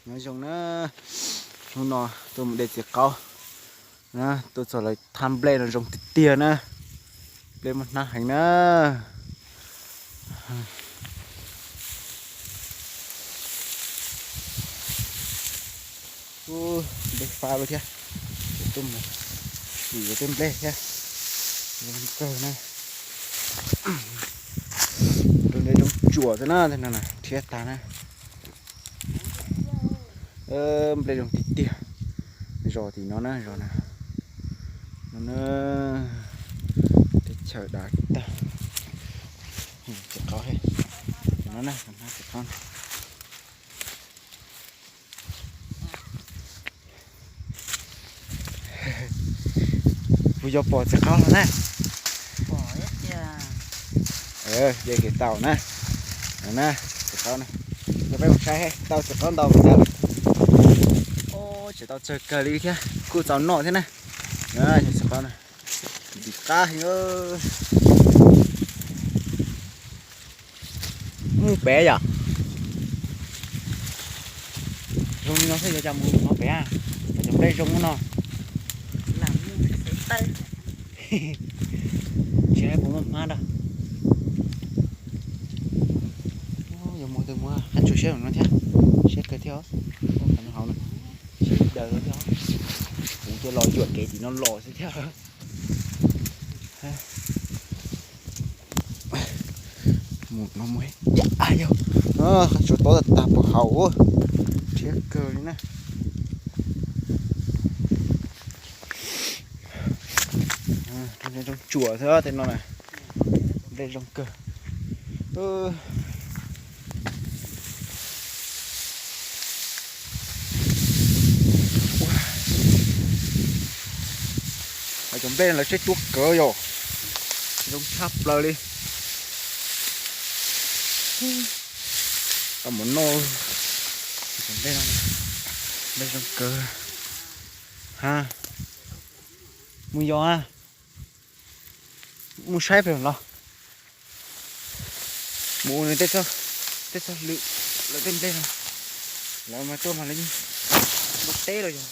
Nyob zoo na, hnub no tuaj mus de txiv qaub na, tuaj txog lawv thaj nplej no zoo tiag tiag na, nplej muaj hnab heev na. Ub, nplej fab lawm thiab, tuaj mus tim tej nplej thiab, zoo kawg na. Nplej zoo tsuas xwb na, tej no na rhiab tag na. Nplej zoo tiag tiag. Zos tim no na, zos na, no na, teb chaws dav tag. Txiv qaub no na, txiv qaub. Kuv yuav pom txiv qaub no na. Pom tiag. Ces tau na. Na, txiv qaub na. Yog peb mus saib tau txiv qaub ntau mus tas. Tseem tau tsawg kawg li thiab, kuj txaus noj thiab na. Yog txiv qaub na, ntxim qab heev. Mus pem yom. Zoo li no xwb yuav cas mus no pem, cov nplej zoo no. Tsis puas muaj hmab ntag. Yuav mus twg mus, qab tsuas siab no thiab, siab kawg thiab. Hauv no siab daws thiab. Kuv cia los yuam kev tim no los xwb thiab. Mus no mus, yog qab tsuas tob tag tag puag hauv, rhiab kawg li na. Zoo tsuas xwb tej no na, nplej zoo kawg. Cov nplej no lawv tseb tuab kawg yom, zoo tshaj plaws li. Tau mus noj cov nplej no, nplej zoo kawg. Ha, mus yos a, mus saib pem los. Mus ua nws tej txoj hlwb, lawv tej nplej no, lawv mas tuaj mas lawv yeej ua teb los yog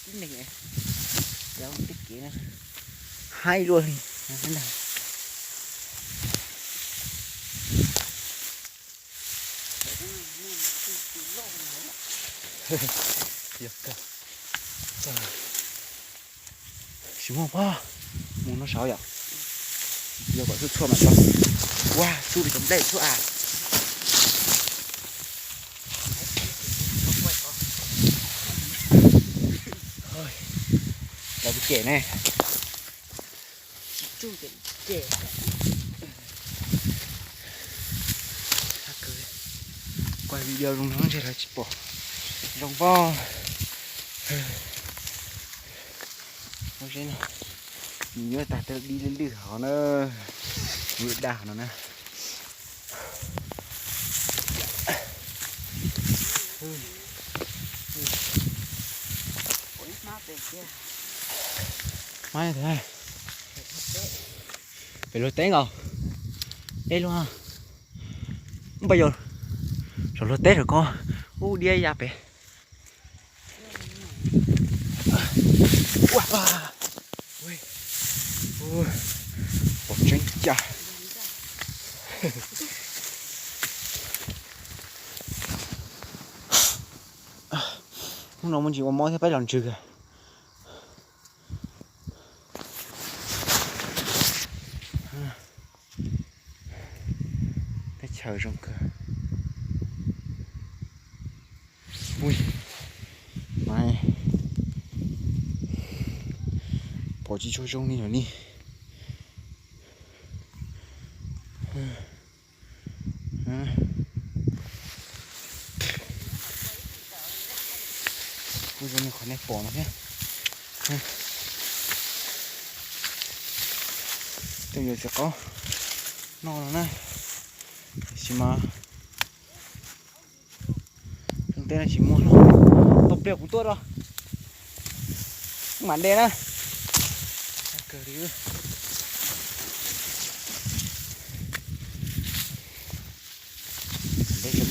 tib neeg, lawv ua teb kev na, haib luaj li. Yog kawg. Tsis muaj pob, mus no saud yom. Yog kom txhua txhua mam tau. Ua tsuj li cov nplej tsuj a. Lawv cem ne. Kuaj video zoo no ntshe lawv tsis pom. Zoo pob. Nws nyob tag tej dib lwj lwj hov na, lwj daj hov no na. Hmab, pem luag teb nkaus, deb luaj. Npaj yog saum luag teb saum ko, ub diab ya pem. Pom tseeb cas. Hnub no muaj ntsis ua mob thiab peb los ntsws. Teb chaws zoo kawg. Ui, pom tsis tshua zoo li lawm ni. Kuj zoo li qhov nej pom no thiab. Tej yuav txiv qaub noj no na, tab sis mas teb no tsis muaj. Tau pliag kuv tuaj rau mam de na.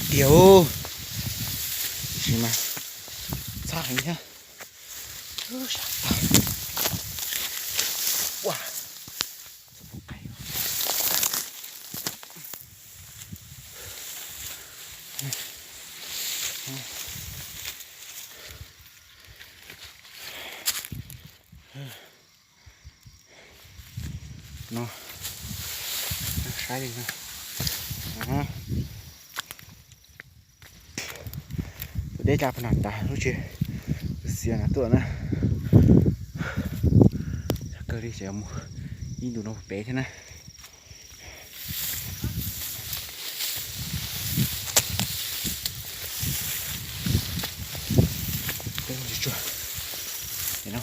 Tiag, Mas txhaj heev thiab. No, saib li no. Tus deb tsa pag nas tas lub tsis xiav na tuaj na. Kawg li tseem mus ib ntus no pem thiab na. Tsuag tsuag no,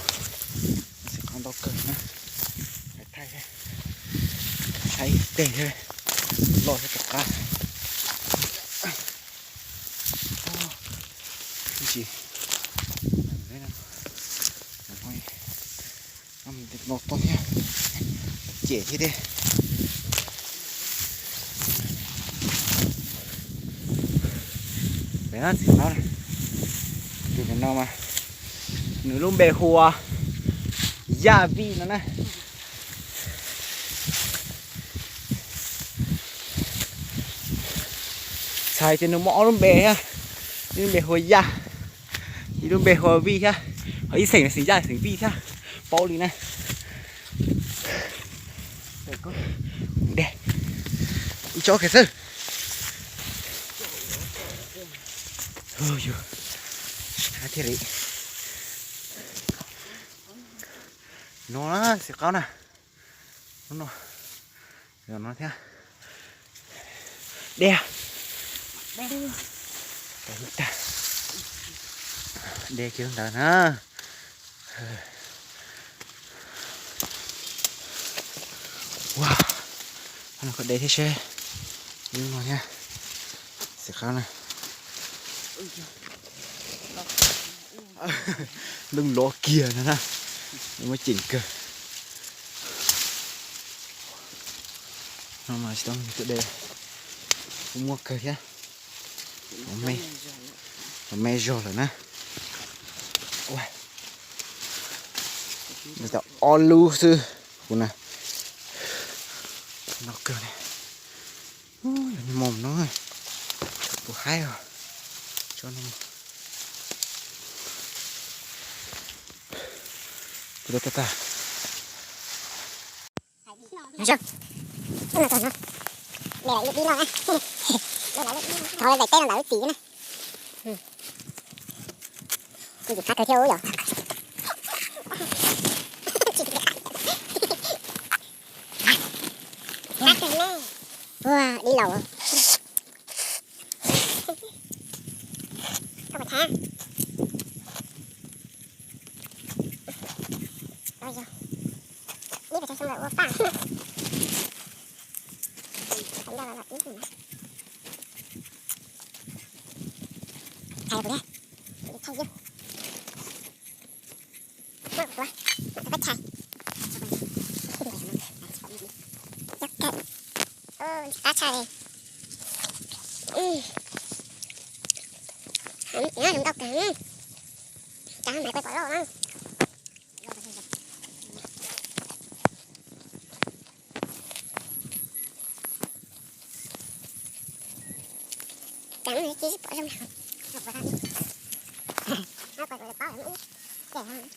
xim qab ntau kawg na. Thaij, thaij teg thiab, loj thiab tom qab. Ib ntsis no toj thiab, cem thiab tiag. Pem no txiv qab na, tus no mas nws lub npe hu ua Yaj Vij no na. Txhais tias nws muaj ob lub npe thiab, ib lub npe hu ua Yaj, ib lub npe hu ua Vij thiab, ho ib xeem xeem Yaj xeem Vij thiab, paub li na. De, ib tsob kiag xwb. Thiaj li no, xim qab na, no, no thiab. De, de kiag ntawd na. Ua, no koj de thiab seb. Ib no thiab. Xim qab na. Lub lov kiag no na. Muaj ceem kawg. No mas tsis tau tus de, kuj muaj kawg thiab. Los me zog lawm na. Tau ob lub xwb kuv na. No kawg li. Yog nws mos no, kuv haib os. Tso no. Kuv tau tag. Thov daim teb no ntawm lub txiv na. Kuv tsis qab kawg thiab yom. Ua, dib laus. Dib pes tsawg xyoo lawm ua paj. Thaij kuv, thaij kuv, thaij kuv. Qab tshaj li. Zoo nkauj kawg. Cas maiv quaj pom loj na. Cas no tsis pom zoo na. Pom ib ce.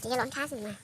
Ces yog los nthab xwb mas.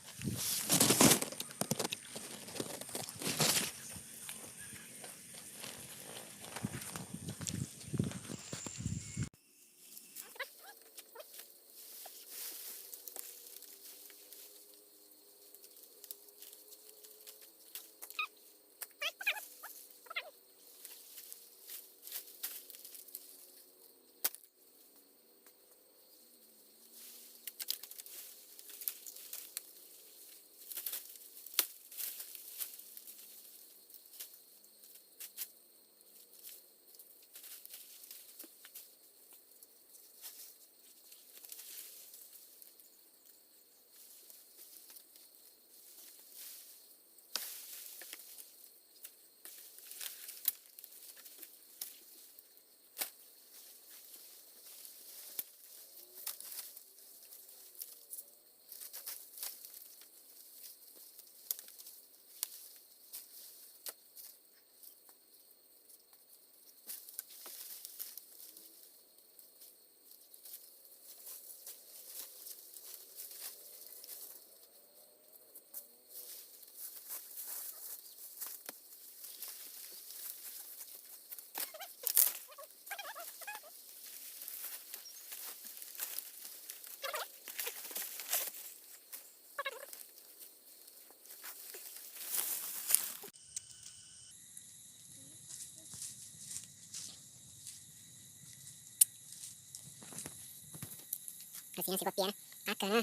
Txiv no txiv kua tiav na, qab kawg na.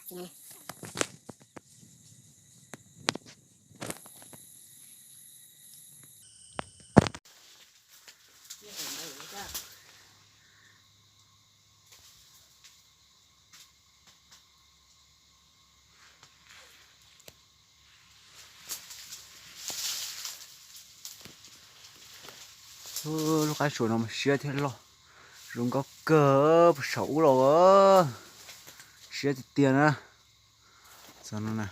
Txiv no na. Lub qab suas no mas siab thiab loj, zoo nkauj kawg puag saum ub los. Siab tiag tiag na. Txog no na,